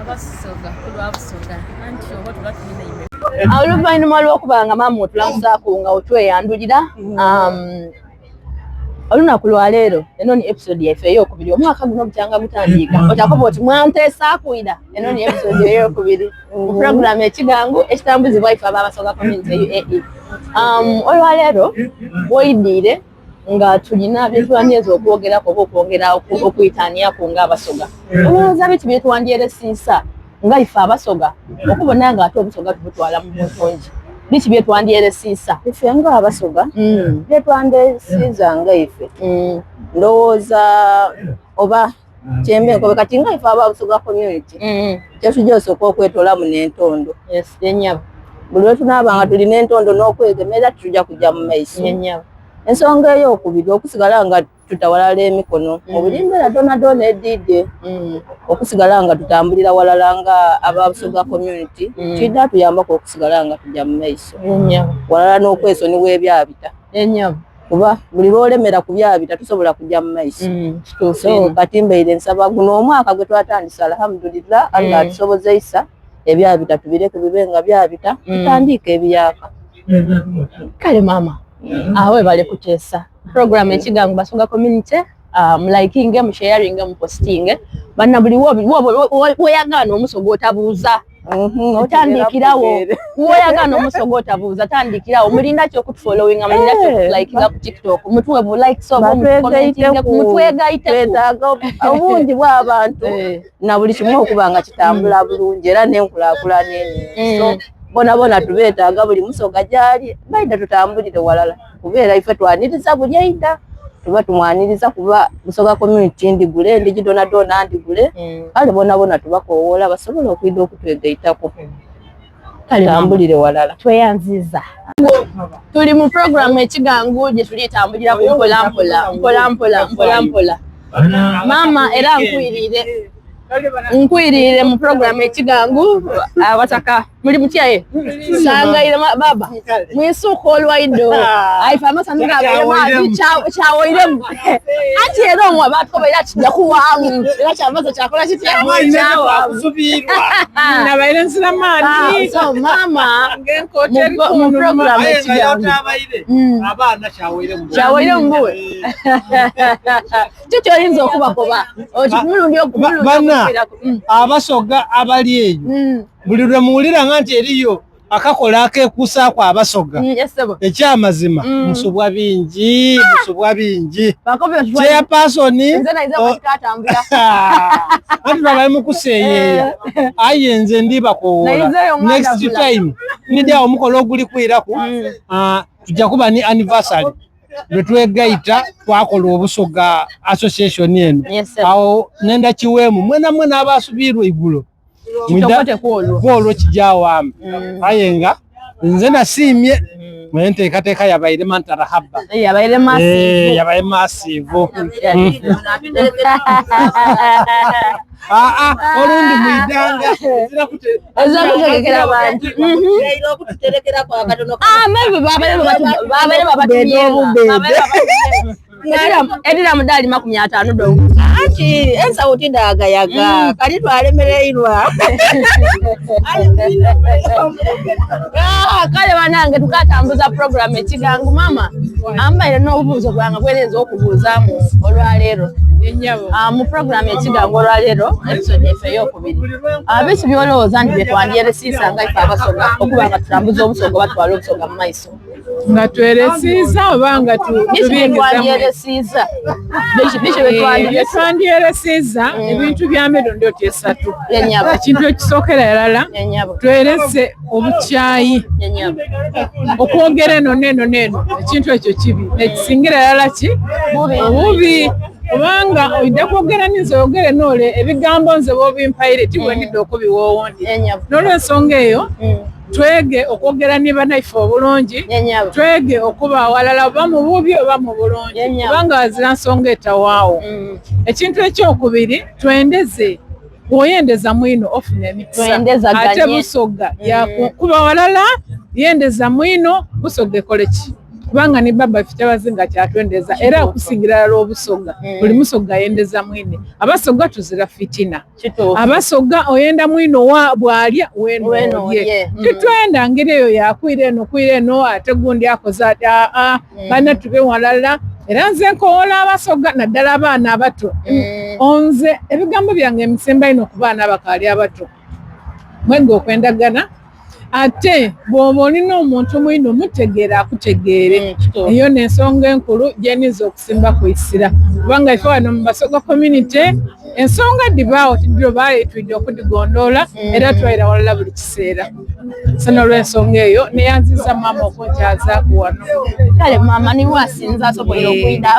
Abasoga kulwa Busoga anti oba tuba tulina ime. Oluvannyuma lw'okuba nga maama otulamusaaku nga otweyandulira um, olunaku lwaleero eno ni episode yaife eyokubiri omwaka guno bukyanga gutandiika otakoba oti mwanteesaaku ira eno ni episode eyokubiri mu program ekigangu ekitambuzibwa ife ababasoga community UAE um, olwaleero woidiire nga tulina byetwandyeza okwogerako oba okwongera okwitaniaku nga abasoga olowooza biki byetwandyeresiisa nga ife abasoga okubona nga ate obusoga tubutwala mu buntungi biki byetwandyeresiisa ife nga abasoga mm. byetwandyeresiiza nga ife mm. ndowooza oba kyembe nkobe kati nga ife ababusoga community mm. kyetujja osooka okwetolamu n'entondo buli lwetunaaba nga tulina entondo n'okwegemera tujja kujja mu maiso ensonga eyokubiri okusigala nga tutawalala emikono mu buli mbeera doonadoona ediide mm. okusigala nga tutambulira walala nga ababusoga community mm. kidda tuyambako okusigala nga tujja mu maiso walala n'okwesonyiwa ebyabita kuba buli lwolemera ku byabita tusobola kujja mu maiso mm, so kati mbaire nsaba guno omwaka gwe twatandise alhamdulillah allah atusobozeisa ebyabita tubireke bibe nga byabita tutandiike ebiyaka kale maama awo webale kuteesa program ekigango basoga community uh, mulikinge musharinge mupostinge banna buli woyagala omusoga otabuuza mhm, otandikirawo woyagala omusoga otabuuza tandikirawo mulinda ki okutufollowinga mulinda ki eh. okulikinga ku tiktok mutuwe bu likes oba mutwegaitewetaaga obungi bw'abantu eh. na buli kimu okuba nga kitambula mm. bulungi era n'enkulaakulana eni so mm. bona bona tubeetaaga buli musoga gyali baida tutambulire walala kubeera ife twaniriza buli aida tuba tumwaniriza kuba Busoga community ndigule ndigi donadona ndigule mm. kale bona bona tubakowoola basobola okwida okutwegaitako mm. tutambulire walala tweyanziza tuli mu program ekigangu gye tulitambulira ku mpola mpola mpola mpola mpola mpola maama era nkwirire nkwirire mu program ekigangu abataka muli mutya ye sangaire baba mwisuka olwaido aife amasanu gabaire kyawoiremu anti era omwe batukoba era kijja kuwaamu era kyamaze kyakola kitya nabaire nzira maani ah, so mama mu program ekigangu mm. kyawoiremu mbuwe kyo kyoyinza okubakoba bana mm. abasoga abali eyo mm. buli lwe muwulira nga nti eriyo akakola akekuusaako abasoga mm, ekyamazima mm. musubwa bingi ah! musubwa bingi chairperson anti lwabali mukuseeyeeya eh. aye nze ndibakowoola next time nidi awo omukola oguli kwiraku mm. ah, tujja kuba ni anniversary lwe twegaita twakola obusoga association eno awo nenda kiweemu mwena mwena abasubiirwa igulo kwolwo kijawaamu mm. aye nga nze nasiimye mm. naye enteekateeka yabaire mantarahaba eh, yabaire eh, masiivu mm. ah, ah, olundi mwidanga ezokutegekera abantu mhm. ah, babaire babatumye Edira mudali 50 do. Anti ensawo tidagayaga mm. kali twalemereirwa. Ah, kale banange tukatambuza program ekigangu mama ambaire n'obubuuzo bwange bwerenza okubuuzaamu olwaleero ah, mu program ekigangu olwaleero episode efe eyokubiri ah, biki byolowooza nti byetwandyeresiisa nga ife abasoga okuba nga tutambuza obusoga batwala obusoga mu maiso nga tweresiiza oba nga tubingizabyetwandyeresiiza byetwandyeresiiza mm. ebintu bya mirundi oti esatu ekintu ekisookera erala twerese obukyayi okwogera eno neeno neeno ekintu ekyo kibi ekisingira erala ki obubi kubanga oida kwogera ninze oyogere noole ebigambo nze bobimpaire tibwendidde okubiwa owundi nolwensonga eyo mm. Twege okwogera ni banaife obulungi, twege okuba awalala oba mu bubi oba mu bulungi, kubanga wazira nsonga etawaawo. Mm. Ekintu ekyokubiri twendeze bw'oyendeza mwino ofuna emikisa ate Busoga mm. kuba walala yendeza mwino Busoga ekole ki? Kubanga ni baba ife Kyabazinga kyatwendeza era okusingira irala Obusoga. Buli Musoga ayendeza mwine. Abasoga tuzira fitina. Abasoga oyenda mwino wa bwalya wena olye. Titwenda ngeri eyo yakwira eno kwira eno ate gundi akoze ati aa bana tube walala. Era nze nkowoola Abasoga naddala abaana abato. Nze ebigambo byange emisemba inho ku baana abakaali abato. Mwege okwendagana ate bw'oba olina omuntu mwino mutegeere akutegeere. Eyo n'ensonga enkulu gye nninza okusimbaku eisira kubanga ife wano mu Basoga community ensonga dhibaawo tidhiroba aye twidha okudhigondoola era twaira ghalala buli kiseera. So n'olwensonga eyo neyanziza maama okunkyazaaku wano. Kale maama niwe asinze asoboire okwidha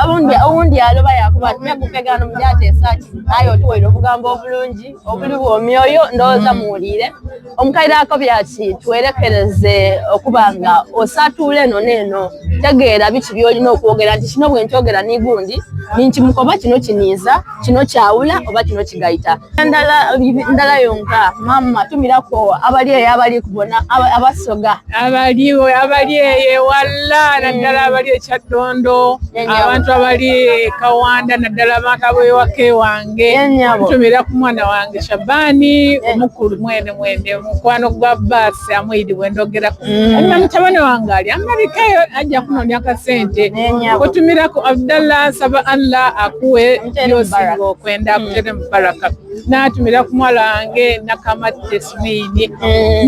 owundi aloba yakuba ati megupe gano mujateesa ki aye otuwaire obugambo obulungi obuliwo omyoyo ndowooza muwuliire. Omukaire akobye ati twerekereze okuba nga osatuula eno n'eno, tegeera biki by'olina okwogera nti kino bwe nkyogera ni gundi ni nkimukoba kino kiniiza, kino kyawula oba kino kigaita. Ndala ndala yonka maama tumiraku abali eyo abali kubona Abasoga. Abali abali eyo ewala naddala abali e Kyaddondo, abantu abali e Kawanda naddala abantu ab'ewaka ewange. Ntumira ku mwana wange Shabani omukulu mwene mwene mukwano gwa baasi amwidi bwe ndogeraku. Alina mutabani wange ali Amerika eyo ajja kunoonya akasente. Otumirako Abdallah nsaba Allah akuwe by'osinga okwenda akutere mu baraka. Naatumira ku muwala wange Nakamatte Smini.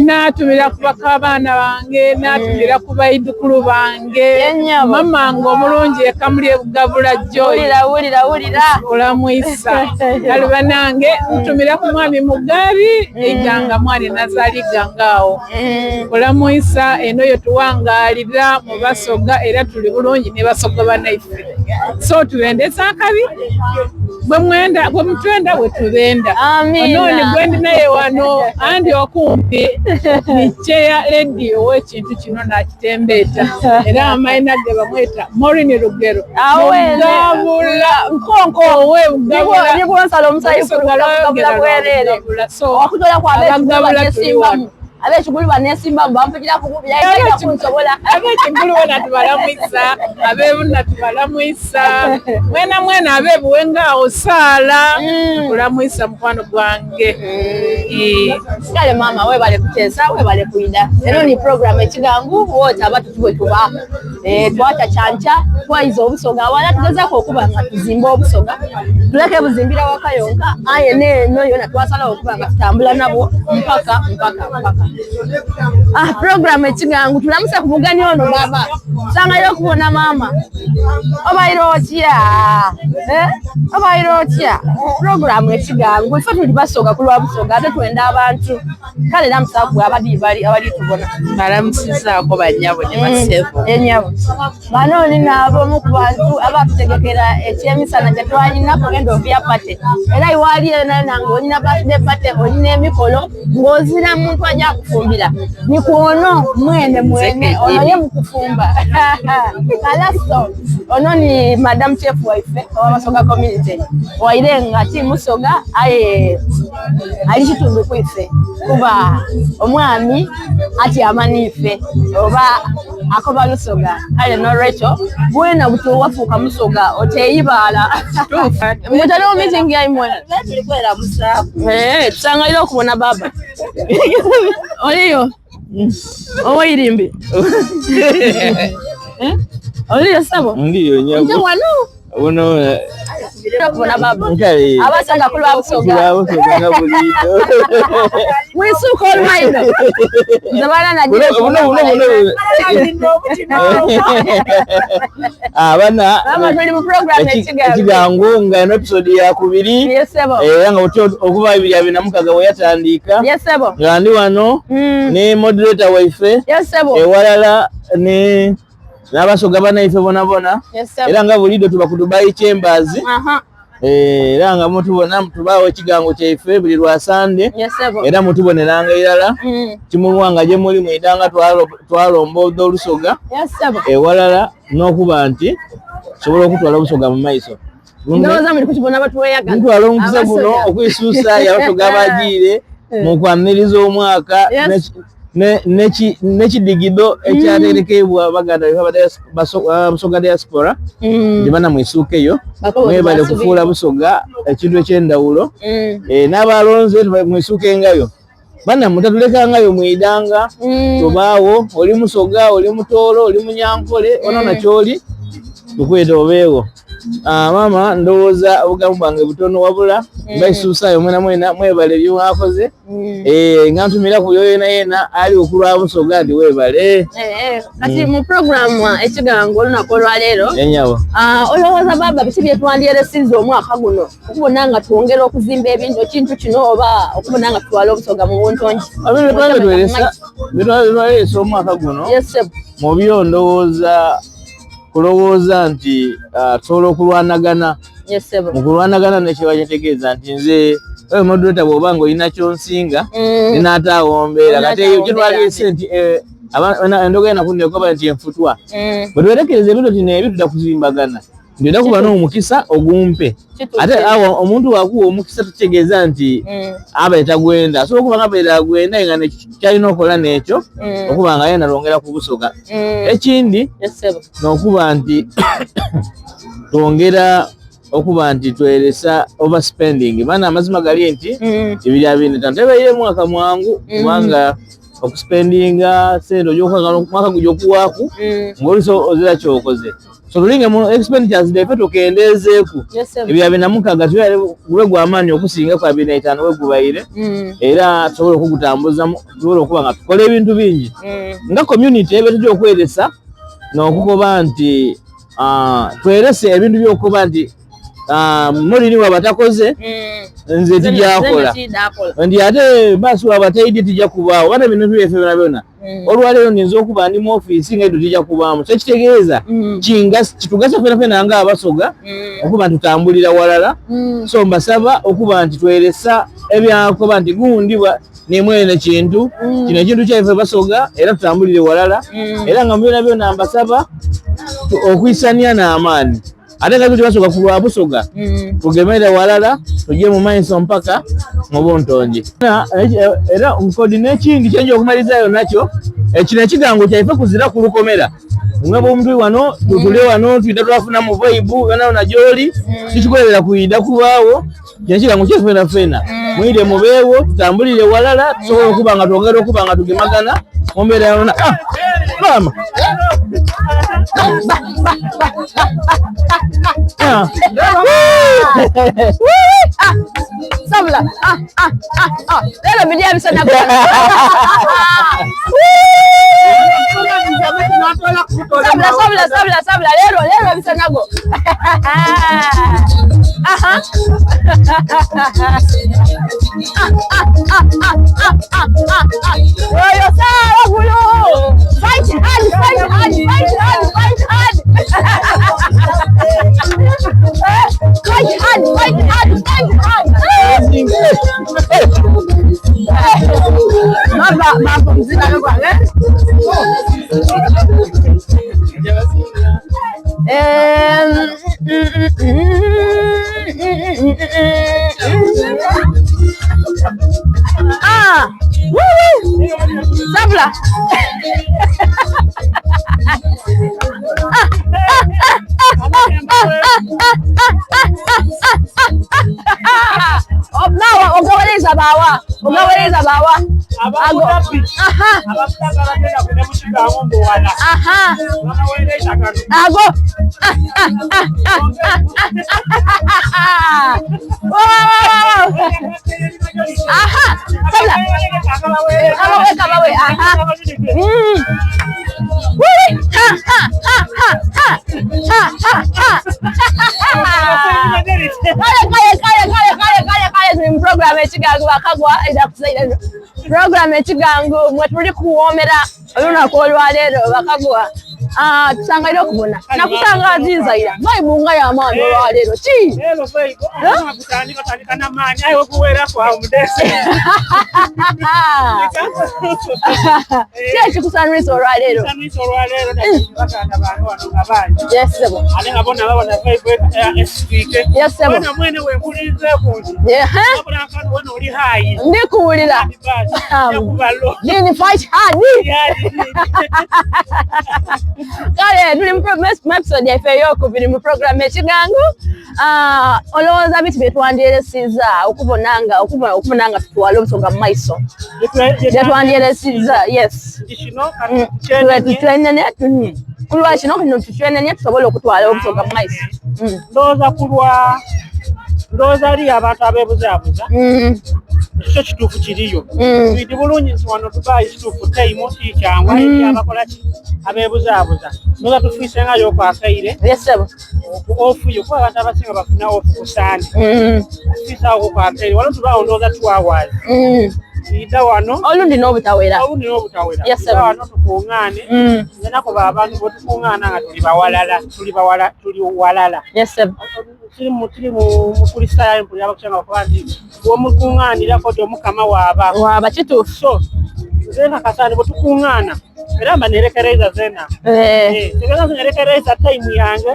Naatumira ku bakabaana bange, naatumira ku baidhukulu bange. Mama wange omulungi e Kamuli e Bugabula Joy. Wulira wulira wulira. Olamwisa. Kale banange ntumira ku mwami Mugabi eiganga mwani nazaala iganga awo. Olamwisa eno yo tuwangaalira mu Basoga era tuli bulungi ne Basoga banaife. So tubendeza akabi bwe mwenda bwe mutwenda bwe tubenda. Amiina. Ono ni gwendi naye wano andi okumpi ni chair lady ow'ekintu kino nakitembeeta era amaina ge bamweta Maureen Lugero. Mugabula Nkonko. owe Bugabula. Nibwo nsala omusayi Olusoga kugabula bwerere. So Okutola kwa ab'ekigulu abagabula tuli wano. banesimbamu. Ab'ekigulu banesimbamu bampugira ku bubi yaita kunsobola. Ab'ekigulu bona tubalamwisa, ab'ebuna tubalamwisa, mwena mwena ab'ebuwenga awo saala tukulamwisa mukwano gwange. Kale maama webale kuteesa webale kwida. Eno ni program ekigangu woota abatutu bwe tuba. Twata kyanca twaiza obusoga awala tugezaako okuba nga tuzimba obusoga tuleke buzimbira waka yonka aye n'eno yona twasalawo okuba nga tutambula nabwo mpaka mpaka mpaka. Ah, program ekigangu tulamuse ku mugani ono baba tusangayo okubona maama obaire otya obaire otya program ekigangu ife tuli basoga ku lwa busoga ate twenda abantu kale era musaku abali bali abali tubona Balamusizaako bannyabo ne bassebo. Ennyabo bano ni n'abamu ku bantu abatutegekera ekyemisana kye twalina ku end of year party era iwaali ena nange olina birthday party olina emikolo ng'ozira muntu ajja kufumbira ni kwono mwene mwene ono ye mukufumba kalaso ono ni madam chef waife owabasoga community waire nga ti musoga aye ali kitundu kwife kuba omwami atyama niife oba akoba lusoga kale nolwekyo bwena buti wafuuka musoga oteyibaala mutali mu meeting yaimwe tusangaire okubona baba oliyo oweirimbi oliyo sabo Ndiyo nje nyabo. wano Buno okubona baba nkale. abasaga kulwa busoga Kulwa busoga nga buliito. mwisuuka olumaino nze bana Buno buno buno buno. Abana Mama tuli mu program ekigambo. ekigango nga eno episode ya kubiri Yes sebo. era nga butyo okuva 2026 we yatandika Yes sebo. nga ndi wano ne moderator waife Yes sebo. ewalala ne n'abasoga banaife bona bona Yes sebo. era nga bulido tuba ku Dubai Chambers Aha. era nga mutubona tubaawo ekigango kyaife buli lwa Sande Yes sebo. era mutuboneranga irala kimulwanga gye muli mwidanga twalomboodha olusoga Yes sebo. ewalala n'okuba nti sobola okutwala obusoga mu maiso. Ndowooza muli kukibona batweyagala. Ntwala omukisa guno Abasoga. okwisuusa abasoga abagiire mu kwaniriza omwaka Yes. N'ekidigido ekyaterekebwa baganda baife aba Busoga diaspora nti bana mwisuukeyo, mwebale kufuula Busoga ekintu eky'endawulo. N'abalonze mwisuukengayo, bana mutatulekangayo mwidanga tubaawo. Oli Musoga, oli Mutooro, oli Munyankole, onona kyoli tukweta obeewo. Maama, ndowooza obugambo bwange butono, wabula mbaisuusaayo mwena mwena, mwebale bye mwakoze. Nga ntumira ku yoyo yena yena ali okulwa Busoga nti webale. Kati mu programu Ekigango olunaku olwaleero, Enyawo. Olowooza baba biki byetwandyeresiza omwaka guno okubona nga twongera okuzimba ebintu ekintu kino oba okubona nga tutwala Obusoga mu buntongi? Bitwalesa omwaka guno mu byo ndowooza kulowooza nti tusobola okulwanagana mu kulwanagana, nekiba kitegeeza nti nze oyo moderator bw'oba nga olina kyonsinga, ninaataawo mbeera. Kati eyo kyetwalese nti endogera enaku nekoba nti enfutwa bwe twerekereza ebintu tino ebyo tudda kuzimbagana, nti ojja kuba n'omukisa ogumpe. Ate awo omuntu wakuwa omukisa tukitegeeza nti abaire tagwenda, asobola okuba nga abaire agwenda nga kyalina okola n'ekyo okuba nga yena lwongera ku Busoga. Ekindi n'okuba nti twongera okuba nti tweresa over spending. Bana, amazima gali nti 2025 tebaire mwaka mwangu, kubanga okuspendinga sente ojokwagala omwaka gujja okuwaaku ng'oluusi ozira kyokoze. So tulinge mu expenditures zaffe tukendeezeeku. 2026 tubeere gube gw'amaanyi okusinga ku 25 we gubaire, era tusobole okugutambuza, tusobole okuba nga tukola ebintu bingi nga community ebe tujja okweresa n'okukoba nti twerese ebintu by'okukoba nti mulini waba takoze, nze tijjakola, nti ate baasi waba taidye tijja kubaawo. Bana, bino byaffe byona byona olwaleero nyinza okuba ndi mu ofiisi nga edo tijja kubaamu. So ekitegeeza kitugasa fena fena nga Abasoga okuba nti tutambulira walala. So mbasaba okuba nti tweresa ebyakoba nti gundi nemwene kintu kino ekintu kyaife Basoga, era tutambulire walala. Era nga mu byona byona mbasaba okwisania n'amaani, ate nga tuli Basoga ku lwa Busoga, tugemere walala, tujye mu maiso mpaka mu buntongi. Era nkodi n'ekindi kyenja okumalizayo nakyo, ekino ekigango kyaife kuzira ku lukomera mwe bombi wano tutule wano twida twafuna mu vibe yona yona gyoli tukikolerera kuyida kubaawo. Kino ekigango kyaife fena fena, mwire mubeewo, tutambulire walala, tusobole okuba nga twongera okuba nga tugemagana mu mbeera yona. Maama. Sabula. Leero biri ebisana. Sabula, sabula, sabula, sabula. Leero, leero ebisanago. Aha. Oyo sawa gulo. Fight hard, fight hard, fight hard, fight hard. Fight hard, fight hard, fight hard. Baba, baba mzima kwa eh? Ah, woo, sabula. Ah, ah, ah, ah, ah, ah, ah, ah, ah, ah. Nawa ogawereza bawa, ogawereza bawa. Ago. Aha. Aha. Ago. Ah, ah, ah, ah, ah, ah, ah. Wow. Aha. Sabula. Kabawe, kabawe. Aha. Woo. Ha, ha, ha, ha, ha. Ha, ha, ha. Kale, kale, kale, kale, kale, kale, kale, tuli mu program Ekigango bakagwa eda kusaida. Program Ekigango mwe tuli kuwoomera olunaku olwaleero bakagwa. Ah, tusangaire okubona nakusangazinza ira vibe nga y'amaani olwaleero ki Leero vibe kutandika tandika n'amaanyi aye wekuweerako awo mudese. Ki ekikusanwisa olwaleero? Sanwisa olwaleero baganda bange wano nga bangi. Yes, sebo. Ate nga bona babona vibe esitwike. Yes, sebo. Wena mwene wenkulizeeku nti Ehe, wabula nkano wena oli haayi. ndikuwulira. Yakubalo. Dini fight hard. Kale tuli mu episode yaffe eyokubiri mu program Ekigango. Ah, olowooza biki bye twandyeresiza okubona nga okubona nga tutwala obusoga mu maiso bye twandyeresiza? Yes. Kino Tutwenene kulwa kino kino tutwenene tusobole okutwala obusoga mu maiso. Ndowooza kulwa ndowooza ali abantu abeebuzaabuza ekyo kituufu kiriyo. Bidi bulungi nti wano Dubai kituufu time si kyangu aye eri abakola ki abeebuzaabuza ndowooza tufiisengayo okwakaire Yes, sebo. Off yo kuba abantu abasinga bafuna off ku Sande. Tufiisaawo okwakaire wano tubaawo ndowooza 2 hours ida wano. Olundi n'obutawera. Olundi n'obutawera. Yes, sir. Ida wano tukuŋŋaane. Nze nakuba abantu bwe tukuŋŋaana nga tuli bawalala tuli bawala tuli walala. Yes, sebo. Tuli mu mukristaayo mpulira abakusanga bakuba nti womukuŋŋaanirako ti omukama waaba. Waba kituufu. So nze nkakasa nti bwe tukuŋŋaana era mba nerekereza zena. Tegeeza nze nerekereza time yange.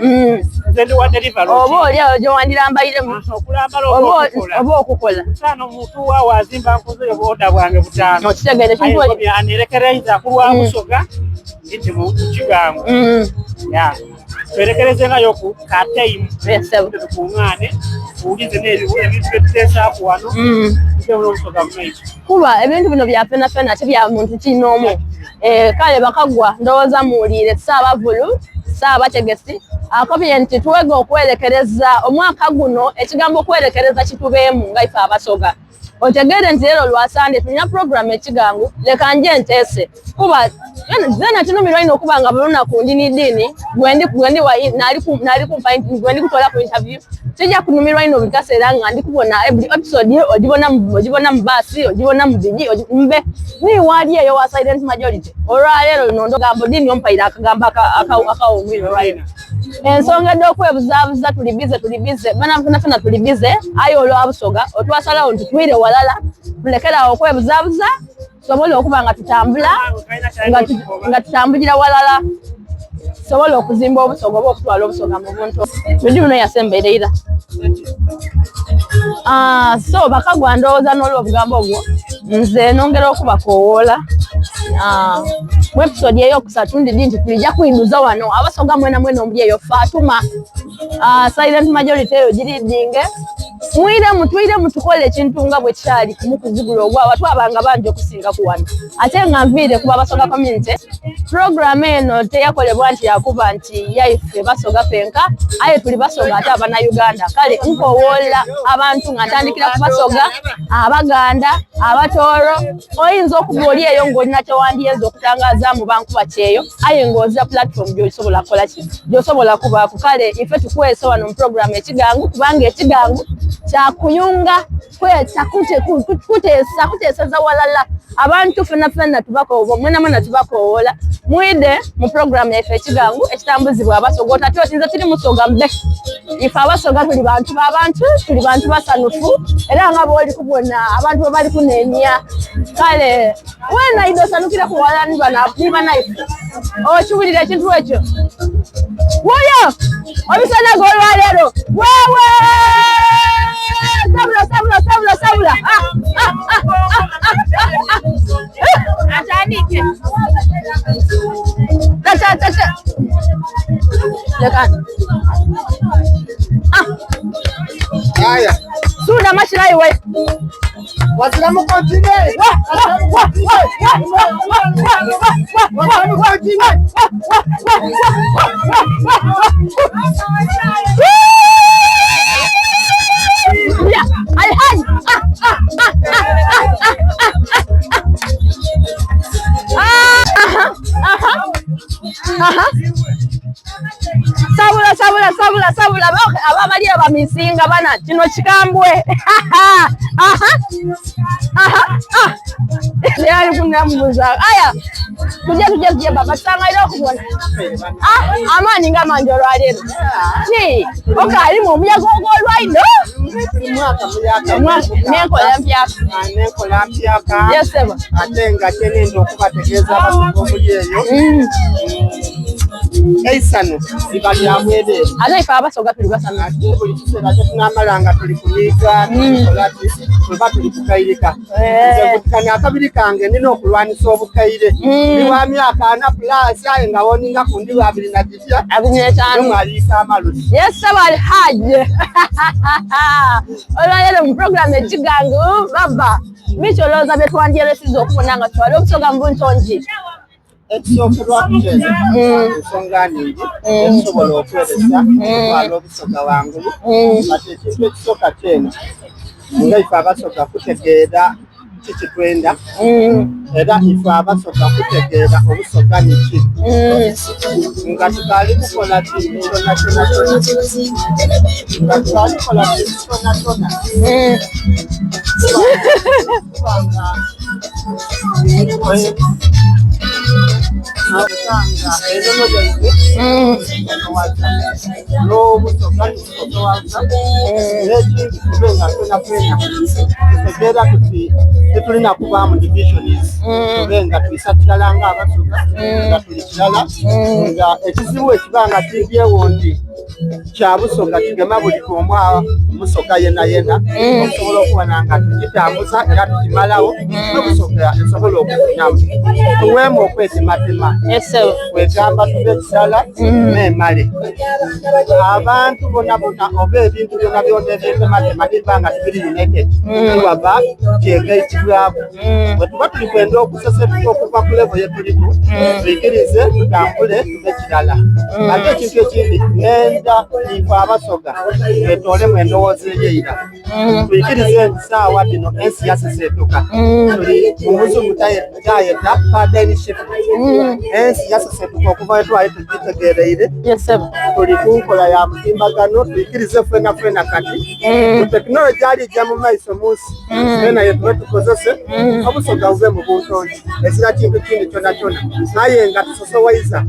Nze ndi wa delivery. Oba oli awo gyewandirambairemu. Okulambala oba okukola. Oba okukola. Mutaano mutu wazimba nkoze oda bwange 5. Okitegeere kintu ekyo. Anerekereza kulwa Busoga nti mu Kigango. Ya twerekerezengayo ku ka time. Yes, sebo. Tukuŋŋaane tuwulize n'ebintu byetuteesaako wano tugeebula obusoga mu maiso. Kuba ebintu bino bya fena fena ti bya muntu kinoomu. Kale bakagwa ndowooza muwulire Ssaabavulu Ssaabategesi akobye nti tuwege okwerekereza omwaka guno. Ekigambo okwerekereza kitubeemu nga ife Abasoga. Otegeere nti leero lwasande tulina program Ekigangu. Leka nje nteese kuba zena kinumirwa ino okuba nga buli lunaku ndi ni Dini gwendi nali kumpa gwendi kutwala ku interview. Kijja kunumirwa ino buli kaseera nga ndi kubona buli episode ogibona mu baasi, ogibona mu bigi mbe niwaali eyo wa silent majority. Olwaleero luno ndogambo Dini ompaire akagambo akawomwire olwaleero ensonga ed'okwebuzaabuza. Tuli busy, tuli busy banafuna, tuli busy, aye olwa Busoga otwasalawo nti twire walala tulekerawo okwebuzaabuza tusobole okuba nga tutambula nga tutambulira walala tusobole okuzimba Obusoga oba okutwala Obusoga mu buntu. Bidi buno yasembereira. Ah, so bakagwa ndowooza n'olwobugambo obwo nze nongera okubakoowoola. Ah, mu episode eyokusatu ndidi nti tulijja kuyinduza wano Abasoga mwena mwena omuli eyo Fatuma. Ah, silent majority eyo giridinge mwiremu twiremu tukole ekintu nga bwe kyali kumukuzigula ogwawa twabanga bangi okusinga ku wano. Ate nga nviire kuba Basoga community, program eno teyakolebwa nti yakuba nti yaife Basoga fenka, aye tuli Basoga ate Abannayuganda. Kale nkowoola abantu nga ntandikira ku Basoga, Abaganda, Abatooro. Oyinza okuba oli eyo ng'olina kyewandiyenza okutangaaza mu bankuba kyeyo, aye ng'ozira platform gy'osobola kukola ki gy'osobola kubaako. Kale ife tukwese wano mu program Ekigangu kubanga Ekigangu kyakuyunga kweta kuteesa kuteeseza walala abantu fena fena tubakoowa mwena mwena tubakowoola mwide mu program yaife Ekigangu ekitambuzibwa Abasoga. Otatya oti nze tiri Musoga mbe. Ife Abasoga tuli bantu b'abantu, tuli bantu basanufu era nga bwoli kubona abantu bwe bali kunenya. Kale wena ide osanukire kuwala nibanaife okiwulira ekintu ekyo wuyo obisonaga olwaleero wewe sabula sabula sabula sabula. Ah, ah, ah, ah, ah, ah, ah. Atandike. Tasha, tasha. Leka. Ah, Haya, Sunda mashirayi we. Waislamu continue. Wa, wa, wa, wa, wa, wa, wa, wa, wa, wa, Waislamu continue. wa, wa, wa, wa, wa, wa, wa. Ya, Alhaji. Ah, ah, ah, ah, ah, ah, ah, ah. Ah, aha, aha. Aha. Sabula, sabula, sabula, sabula. Abamaliya. bamisinga bana kino kikambwe aha aha ah yali kunamubuza aya tujye tujye tujye baba tusangaire okubona ah amaani nga mangi olwaleero ki okaalimu omuyaga ogw'olwaino nenkola mpyaka nenkola mpyaka yes sebo ate nga kyenenda okubategeeza abasoma omuli eyo mm. Eisano liba lya bwereere. Ate ife abasoga tuli basanyufu. Ate buli kiseera kye tunaamala nga tuli kumiiga tukola ti tuba tuli kukairika. Nze kano akabiri kange ndina okulwanisa obukaire. Ndi wa myaka ana pulaasi aye nga woninga ku ndi abiri na gitya. 25. Mwaliisa amalusi. Yes, sebo Alhaji. Olwaleero mu program ekigangu baba biki olowooza bye twandyeresizza okubona nga twali obusoga mu buntongi. Ekisookerwako kyene ensonga ningi ezisobola okweresa okutwala obusoga wangulu but ekintu ekisooka kyene nga ife abasoga kutegeera kiki twenda era ife abasoga kutegeera obusoga niki nga tukaali kukola kintu kyona kyona kyona nga tukaali kukola kintu kyona kyona kubanga enono yaife n'obusoga tusotowaza n'ekindi tube nga twena twena tutegeera tuti tetulina kubaamu divisions tube nga twisa kirala nga abasoga nga tuli kirala nga ekizibu ekiba nga kivyewo nti kya Busoga kigema buli omu Omusoga yena yena mm. okusobola okubona nga tukitambuza era tukimalawo mm. n'Obusoga esobola okufunamu tuweemu okwetematema kwegamba tube kirala mm. memale abantu bona bona oba ebintu byona byona ebyetematema biba nga tibiri united tiwaba kyegaitibwaku bwe tuba tuli kwenda okusesetuka okuva ku levo yetuliku tuikirize tutambule ekirala mm. ate ekintu ekindi ngenda ife abasoga twetoolemu endowooza eyeira mm. tuyikirize nti saawa dino ensi yasesetuka mm. tuli mu muzungu kyayeta paradigm shift ensi yasesetuka okuva wetwali tugitegereire tuli ku nkola ya mutimbagano tuyikirize fena fena kati ku tekinologi alijja mu maiso mu nsi fena yetube tukozese obusoga buve mu buntongi ezira kintu kindi kyona kyona aye nga tusosowaiza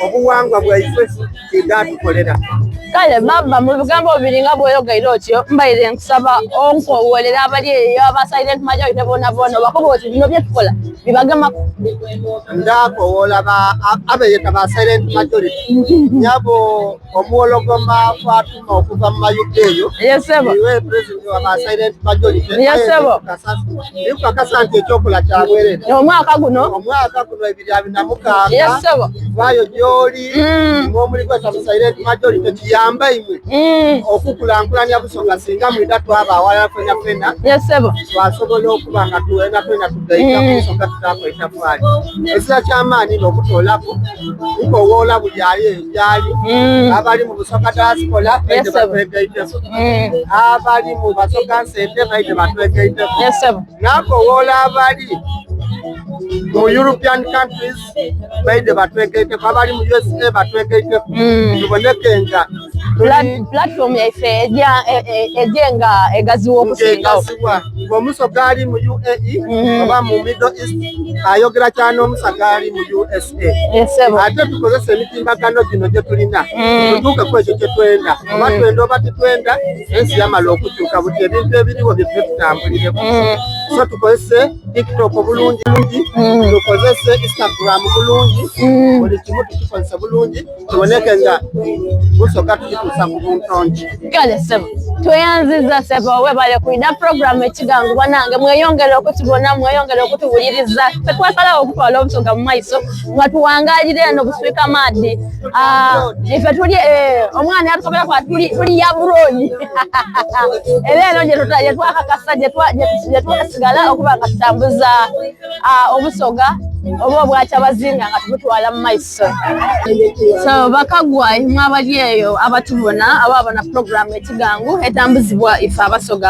obuwangwa bwaife kidatukolera. Kale baba mu bigambo bibiri nga bwoyogeire otyo mbaire nkusaba onkowolera abali eyo aba silent majority bona bona obakoba oti bino byetukola bibagemaku. Ndakowola abeyeta ba silent majority nyabo omuwologoma Fatuma okuva mu mayuga eyo Yes sebo. Iwe president wa ba silent majority. Yes sebo. Ndikukakasa nti ekyokola kyabwerere. Omwaka guno. Omwaka guno 2026. Yes sebo. Vaayo gy'oli mm. ng'omuli kweta mu silent majority kiyamba imwe mm. okukulankulanya Busoga singa mwida twaba awalala fena fena. Yes sebo. Twasobola okuba nga tuwena fena tugaita mm. Busoga tutakweta tafali. Ekira ky'amaanyi n'okutoolaku nkowoola buli ali eyo gyali mm. abali mu Busoga diaspora baije batwegaiteko mm. abali mu Basoga nsente baije batwegaiteko nakowoola abali mu European countries baije batwegaiteko abali mu USA batwegaiteko mm. tuboneke nga platform yaife eje nga egaziwa okusingawo ng'omusoga ali mu UAE oba mu Middle East ayogera kyana omusaga ali mu USA ate tukozesa emitimbagano gino gye tulina mm. tutuuke ku ekyo kye twenda oba mm. twenda oba tetwenda ensi yamala okukyuka buti ebintu ebiriwo bye tube tutambulireko mm. so tukozese tiktok bulungi tukozese instagram bulungi buli kimu tukikozese bulungi tuboneke nga busoka tukituusa ku buntonki. Kale ssebo tweyanziza ssebo webale kwida program ekigangu banange mweyongere okutubona mweyongere okutuwuliriza ffe twasalawo okutwala obusoga mu maiso nga tuwangalire eno buswika maadhi ah, ife tuli eh, omwana yatukobera kwa tuli tuli ya buroni era eno gyetwakakasa gyetwasigala okuba nga tutambuza ah, obusoga oba obwakyabazinga nga tubutwala mu maiso so bakagwa imwe abali eyo abatubona ababona program ekigangu etambuzibwa ife abasoga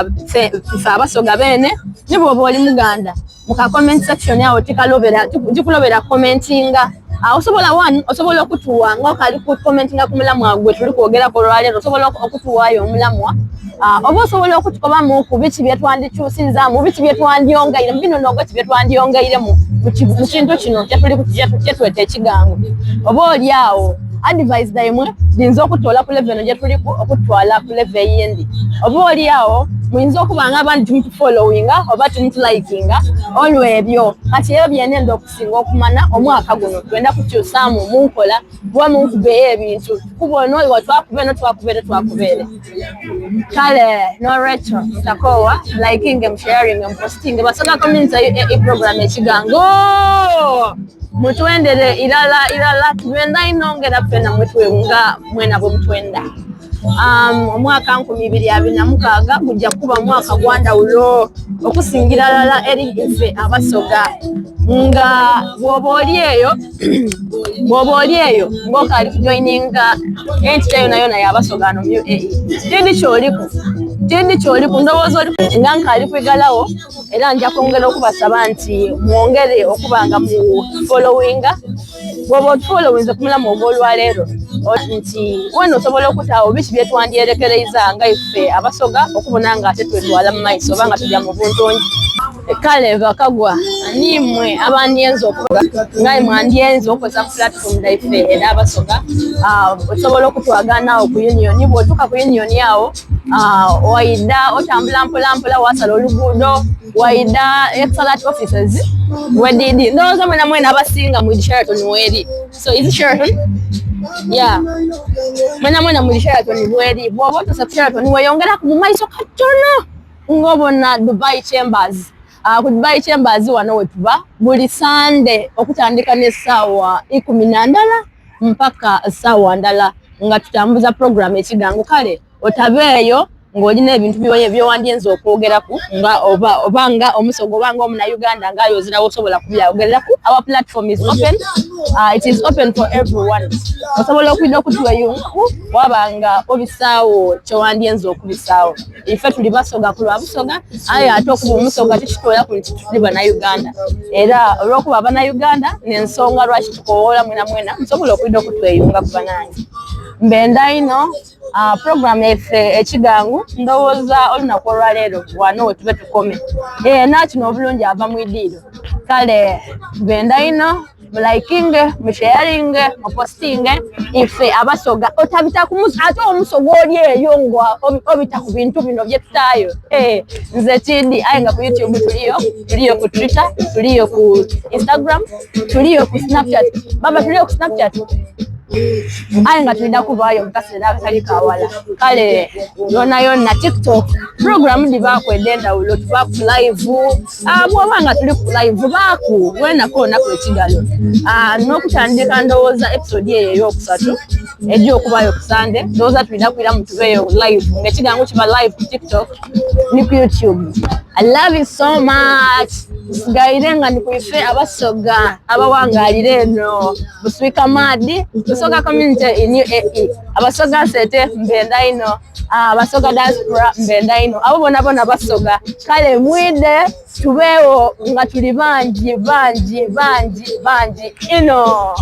ife abasoga bene ni bwoba oli muganda muka comment section awo tikalobera tikulobera commentinga. Ah, osobola one osobola okutuwa nga okali ku commentinga ku mulamwa gwe tuli kwogerako olwaleero, osobola okutuwaayo omulamwa. Ah, oba osobola okutukobamu ku biki bye twandikyusizaamu, biki bye twandyongeiremu, bino nogo ki bye twandyongeiremu mu kintu kino kyetuli kyetweta ekigango. Oba oli awo advice dhaimwe dhiyinza okutoola ku level eno gyetuliku okutwala ku level eyindi. Oba oli awo muyinza okuba nga abandi timutufollowinga oba timutulayikinga olwebyo. Kati ebyo byene ndho okusinga okumana omwaka guno twenda kukyusaamu munkola oba munkuba ey'ebintu kuba ono twakuba eno twakuba ere twakuba ere. Kale n'olwekyo mutakoowa likinge musharinge mupositinge Basoga Community UAE program ekigango mutwendere irala irala tubenda inho ngera ffena nga mwena bwe mutwenda. Omwaka 2026 gujja kuba mwaka gwa ndhawulo okusingira lala eri ife Abasoga nga bw'oba oli eyo bw'oba oli eyo ng'okaali kujoininga entity yonayona y'Abasoga ghano mu UAE tindi kyoliku tindi kyoliku ndowooza oli nga nkaali kwigalawo era nja kwongera okubasaba nti mwongere okuba nga mu followinga. Bw'oba otufollowinze ku mulamu ogw'olwaleero nti wena osobola okutaawo biki byetwandyerekereiza nga ife Abasoga okubona nga ate twetwala mu maiso oba nga tuja mu buntungi. Kale bakagwa niimwe abandyenze okuba nga mwandyenze okukozesa ku platform dhaife edh'Abasoga, osobola okutwagaana agho ku union. Bw'otuuka ku union agho waidha otambula mpola mpola wasala oluguudo waidha Etisalat offices wedidi. Ndowooza mwena mwena abasinga mwidhi Sheraton weri. So is it Sheraton? Yeah. Mwena mwena mwidhi Sheraton weri. Bw'oba otuuse ku Sheraton weyongeraku mu maiso katono ng'obona Dubai Chambers. Ku Dubai Chambers wano wetuba buli Sande okutandika n'essaawa 11 mpaka ssaawa ndala nga tutambuza program ekigango. Kale otabeeyo ng'olina ebintu byewandyenze okwogeraku nga oba, oba nga omusoga oba nga omunauganda nga ayozirawo osobola kubyayogereraku. Our platform is open. It is open for everyone. Osobola okwidha okutweyungaku waba nga obisaawo kyewandyenze okubisaawo. Ife tuli basoga ku lwa Busoga, aye ate okuba omusoga tikitwolaku nti tuli banauganda. Era olw'okuba abanauganda n'ensonga lwaki tukowoola mwena mwena musobola okwidha okutweyunga ku banange. Mbenda inho program yaife ekigangu ndowooza olunaku olwaleero wano wetube tukome. Nakino obulungi ava mu idiiro. Kale mbenda inho mulikinge, musharinge, mupostinge ife Abasoga otabita ku ate omusoga oli eyo nga obita ku bintu bino byetutaayo. Nze tindi aye nga ku YouTube tuliyo, tuliyo ku Twitter, tuliyo ku Instagram, tuliyo ku Snapchat. Baba tuliyo ku Snapchat. Aye nga tulina kubaayo mu kaseera akatali kawala. Kale yona yona TikTok program dhibaaku edh'endhawulo, tuba ku live. Bw'oba nga tuli ku live baaku wena koonaku ekigalo. N'okutandika ndowooza episode eyo ey'okusatu ejja okubaayo ku Sande, ndowooza tulina kwiramu tubeeyo live ng'ekigango kiba live ku TikTok ni ku YouTube. I love you so much. Tusigaire nga ni ku ife Abasoga abawangalira eno Buswika Maadi, Busoga Community in UAE. Abasoga nsete mbenda ino, Abasoga diaspora mbenda ino, abo bona bona Basoga. Kale mwide tubeewo nga tuli bangi bangi bangi bangi ino.